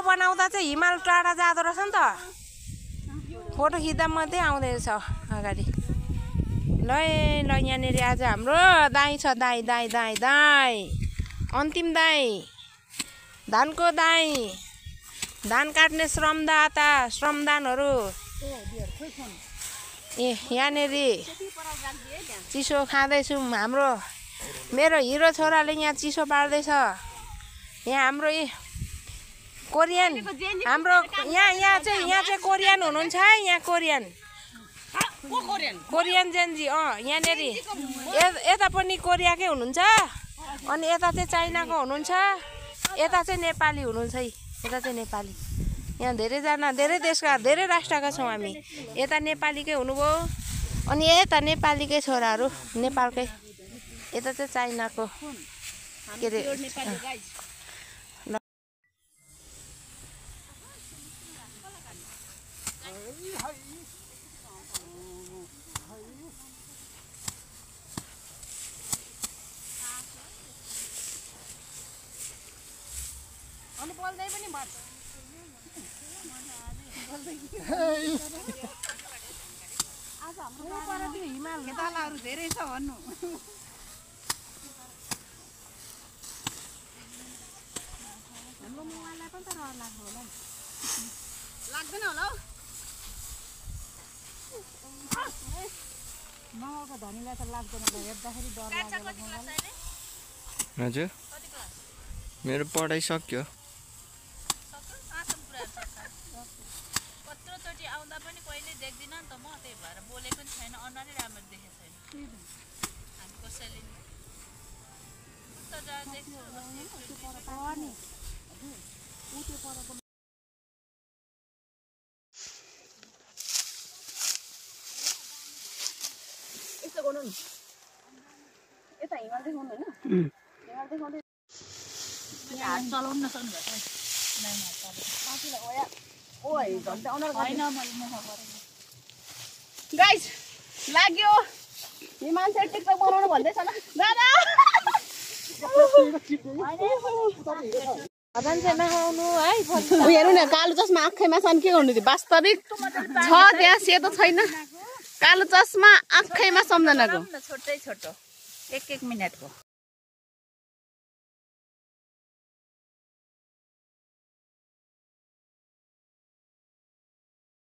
बनाउँदा चाहिँ हिमाल टाढा जाँदो रहेछ नि त फोटो खिच्दा मात्रै आउँदैछ अगाडि ल ल यहाँनिर आज हाम्रो दाई छ दाई दाई दाई दाई अन्तिम दाई धानको दाई धान काट्ने श्रमदानहरू ए यहाँनिर चिसो खाँदैछौँ मेरो हिरो छोराले यहाँ चिसो पार्दैछ यहाँ हाम्रो कोरियन हाम्रो यहाँ चाहिँ कोरियन हुनुहुन्छ है यहाँ कोरियन जेन्जी यहाँनिर यता पनि कोरियाकै हुनुहुन्छ अनि यता चाहिँ चाइनाको हुनुहुन्छ यता चाहिँ नेपाली हुनुहुन्छ है यता चाहिँ नेपाली यहाँ धेरैजना धेरै देशका धेरै राष्ट्रका छौँ हामी यता नेपालीकै हुनुभयो अनि यता नेपालीकै छोराहरू नेपालकै यता चाहिँ चाइनाको के अरे अनि बोल्दै पनि भन्छ आज हाम्रो पर त्यो हिमाल खेतालाहरू धेरै छ भन्नु हाम्रो मोबाइललाई पनि त रहर लाग्छ होला नि लाग्दैन होला नगएको धनीलाई त लाग्दैन हेर्दाखेरि डर लाग्छ हजुर मेरो पढाइ सक्यो कत्रोचोटि आउँदा पनि कहिले देख्दिनँ नि त म त्यही भएर बोलेको पनि छैन अनुहारै राम्रो देखेको छैन हामी कसैले यस्तो गर्नु नि यता हिमाल देखाउनु होइन हिमाल देखाउँदै हात चलाउनु नसक्नु गाइस लाग्यो हिमाल चाहिँ टिकटक बनाउनु भन्दैछ ल दादा हेर्नु न कालो चस्मा आँखैमा छन् के गर्नु थियो वास्तविक छ त्यहाँ सेतो छैन कालो चस्मा आँखैमा सम्झनाको छोटै छोटो 1-1 मिनटको